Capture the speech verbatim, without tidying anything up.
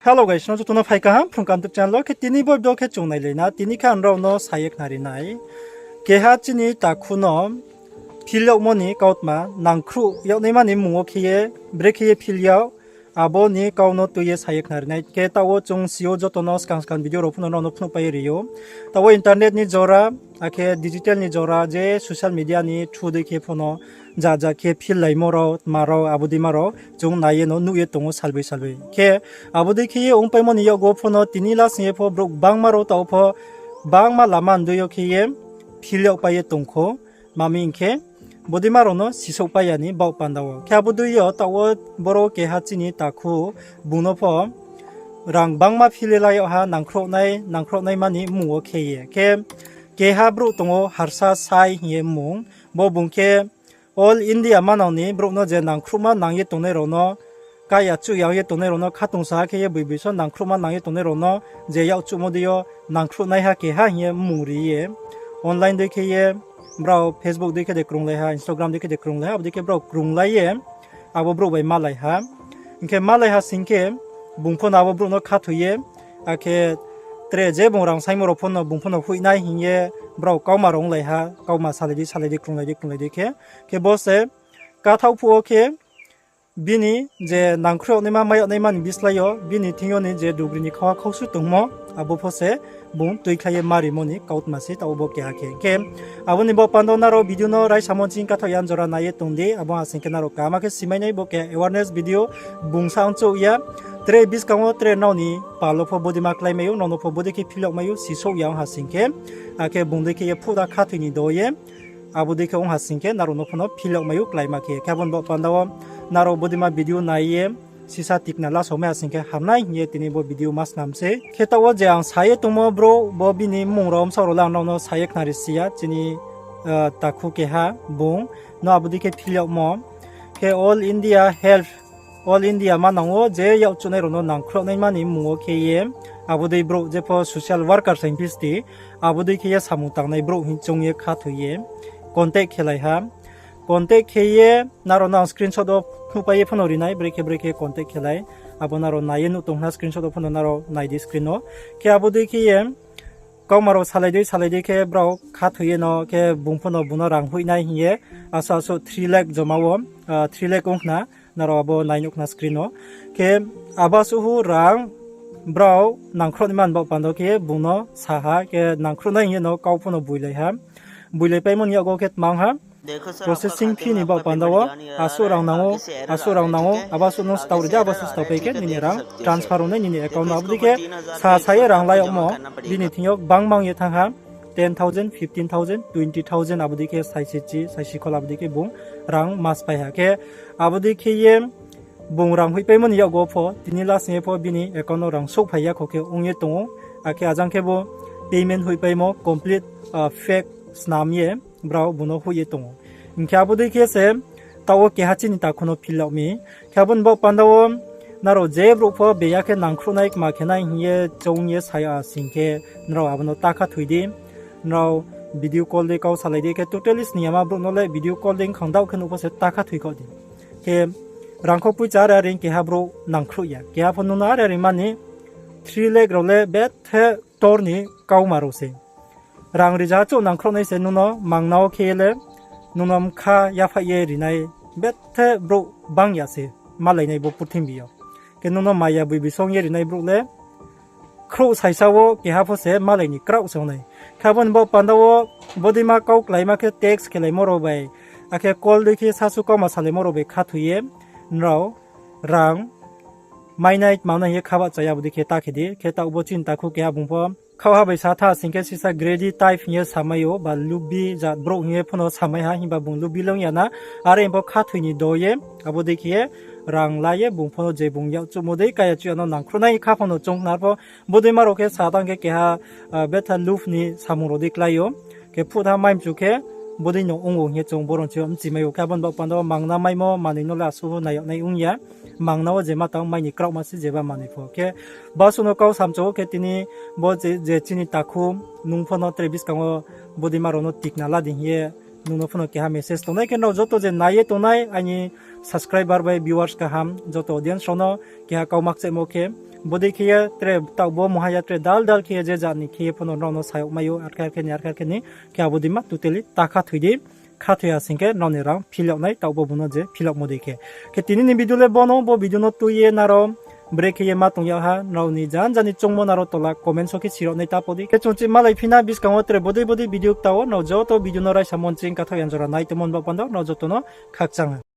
Hello guys, no joto no phai kaham Phrung Kaham YouTube channel wo. Khe tini bo video khe chung nailai na, tini khe ang nrao no sa ye khnari nai. Keha chini takhu no phil yagmo ni kautma nangkhruh yagnaima ni mmung wo khe ye, brekhe ye phil yag, abo ni kau no tui ye sa ye khnari nai. Khe taoh wo chung si ou joto no skang skang video rao pho no nrao no phnuhpai ye ri ou. Taoh wo internet ni jora, akhe digital ni jora, je social media ni through dei khe pho no ja ja khe phil laimo rao, tma rao, abo deima rao chung nai ye no nuh ye tong ou salboi salboi. Khe abo dei khe ye ongpaimo ni yakgu pho no tini lasing ye pho brouh gbangma rao taoh pho gbangma lama ndui yo khe ye phil yagpai ye tong khou. Tma mi hing khe, bo deima rao no sisouhpai ya ni baoh panda wo. Khe abo dei yo taoh wo boro keha chini takhu bung no pho rang gbangma phil ye la yag ha, nangkhruhnai, nangkhruhnaima ni mmung wo khe ye. Khe keha brouh tong ou Harsa Sai hing ye mmung. Bo bung khe all India manang ni brouh no je nangkhruhma nang ye tongnai rao no, kaya chuh ya ong ye tongnai rao no khatungsa khe ye boi boi so nangkhruhma nang ye tongnai rao no je yakchuhmo dei yo nangkhruhnaiha keha hing ye mmung ri ye, online dei khe ye brao Facebook dei khe de krunglai ha, Instagram dei khe de krunglai ha, abo dei khe brao krunglai ye abo brouh bai malai ha. Hing khe malai ha sing khe bung pho no abo brouh no khathoi ye, akhe tre je bung rang saingmo rao pho no bung pho no hoihnai hing ye brao kauma rao onglai ha, kauma salai di, salai di, krunglai di, krunglai di khe. Khe bo se kathaoh phuh wo khe bini je nangkhruh yagnaima, mai yagnaima ni bislái yo bini thing yo ni je dugri ni khauha khausu tongmo, abo pho se bung tuikhlai ye ma rimo ni kautma se taoh bo keha khe. Khe abo ni baoh panda wo nrao video no raisamo ching kathaoh ya jora nai ye tong di, abo ha sing khe nrao kaham khe simai nai, bo keha awareness video, bung sa ong chouh ya, tre buskang wo tre nrao ni pal wo pho bo deima kláimai ou, nrao no pho bo dei khe phil yagmai ou, sisouh ya ong ha sing khe, akhe bung dei khe ye phuh da khathoi ni do ye, abo dei khe ong ha sing khe nrao no pho no phil yagmai ou kláima khe. Khe abo ni baoh panda wo nrao bo deima video nai ye sisa tikna lasao mai ha sing khe hamnai hing ye tini bo video ma snam sei. Khe taoh wo je ang sa ye tongmo brouh, bo bini mmung rao bsaoh rao le ang nrao no sa ye khnari si ya, chini takhu keha bung no abo dei khe phil yagmo. Khe All India Help, All India manang wo je yakchuhnai rao no nangkhruhnaima ni mmung wo khe ye, abo dei brouh jepho social worker saing phisti, abo dei khe ye samung tangnai brouh hing choung ye khathoi ye contact khelai ha. Contact khe ye nrao no ang screenshot wo phnuhpai ye pho no ri nai, brekhe brekhe contact khelai. Abo nrao nai ye nuh tong khna screenshot wo pho no nrao nai di screen wo. Khe abo dei khe ye kauma rao salai dei salai dei khe brao khathoi ye no khe bung pho no bung no rang hoihnai hing ye asuh asuh three lakh joma wo, three lakh ong khna, nrao abo nai nuh khna screen wo. Khe abo asuh hu rang brao nangkhruhnaima ni baoh panda wo khe bung no sa ha, khe nangkhruhnai hing ye no kau pho no boilai ha. Boilaipaimo ni yakgu khe tmang ha processing fee ni baoh panda wo asuh rang nang ou, asuh rang nang ou, abo asuh no staoh ri di, abo asuh staoh pai khe nini rang transfer ong nai nini account no. Abo dei khe sa sa ye rang la yagmo, bini thing yo gbangma ong ye thanng ha, ten thousand, fifteen thousand, twenty thousand, abo dei khe saisi chi, saisi khol abo dei khe bung rang mas pai ha. Khe abo dei khe ye bung rang hoihpaimo ni yakgu pho, tini lasing ye pho bini account no rang souhphai ya kho khe ong ye tong ou. Akhe ajang khe bo payment hoihpaimo complete, fake snam ye brao bung no hoih ye tong ou. Hing khe abo dei khe se taoh wo keha chini takhu no phil yag mi. Khe abo ni baoh panda wo nrao je brouh pho beya khe nangkhruhnai kma khe nai hing ye choung ye sa ya sing khe nrao abo no ta khathoi di. Nrao video call dei kau salai di khe totally sning yama brouh no le video call dei khang daoh khe nuh pho se ta khathoi khaoh di. Khe rangkho poicha are are keha brouh nangkhruh ya. Keha pho nung no are are mani three lakh rao le bethe ktor ni kauma rao se. Rang rizaha chouh nangkhruhnai se nung no mangna wo khe ye le nung no bkha yaphaih ye rinai bethe brouh bang ya se malainai bo purthimbi yo. Khe nung no maya boi bisong ye rinai brouh le khrouh saisa wo keha pho se malai ni kraoh se ong nai. Khe abo ni baoh panda wo bodeima kau kláima khe text khelaimo rao bai, akhe call dei khe sasu kauma salaimo rao bai khathoi ye nrao rang mainai tma nai hing ye kha bahcha ya abo dei khe ta khe di. Khe taoh bo chini takhu keha bung pho khaohha bai sa tha sing khe sisa greedy type hing ye samai ou, ba lubi jat brouh hing ye pho no samai ha, himba bung lubi le ong ya na. Are hing pho khathoi ni do ye, abo dei khe ye rang la ye bung pho no je bung yakchuhmo dei kaya chuh ya no nangkhruhnai kha pho no choung khna pho. Bodeima rao khe sa tang khe keha betha luf ni samung rao dei klái ou. Khe phuh tha mai mchu khe bodei no ong ou hing ye chung boro ni thing yo bchimai ou. Khe abo ni baoh panda wo mangna maimo manoi no le asuh nai yag nai ong ya. Mangna wo je ma tang mai ni kraohma se jeba manoi pho. Khe basuh no kau samchu ou khe tini bo je, je chini takhu nung pho no tre buskang wo bodeima rao no tikna la di hing ye Nung no pho no keha message tongnai khe nrao joto je nai ye tongnai aini subscriber bai viewers kaham joto audience rao no keha kau makchaimo khe, bodei khe ye tre taoh bo mungha ya tre dal dal khe ye je jat ni khe ye pho no nrao no sa yagmai ou, arkhe arkhe ni, arkhe arkhe ni, khe abo dei ma totally ta khathoi di. Khathoi ha sing khe nrao ni rang fill yag nai, taoh bo bung no je fill yagmo dei khe. Khe tini ni video le bo no, bo video no tui ye nrao brekhe ye ma tong yag ha, nrao ni jan jan ni choungmo nrao tola comment so khe si yag nai ta pho di. Khe chung chi malai phi na buskang wo tre bodei bodei video kta wo, nrao joto video no raisa monching kathaoh yang jora nai tongmo ni baoh panda wo nrao joto no khakchang ha.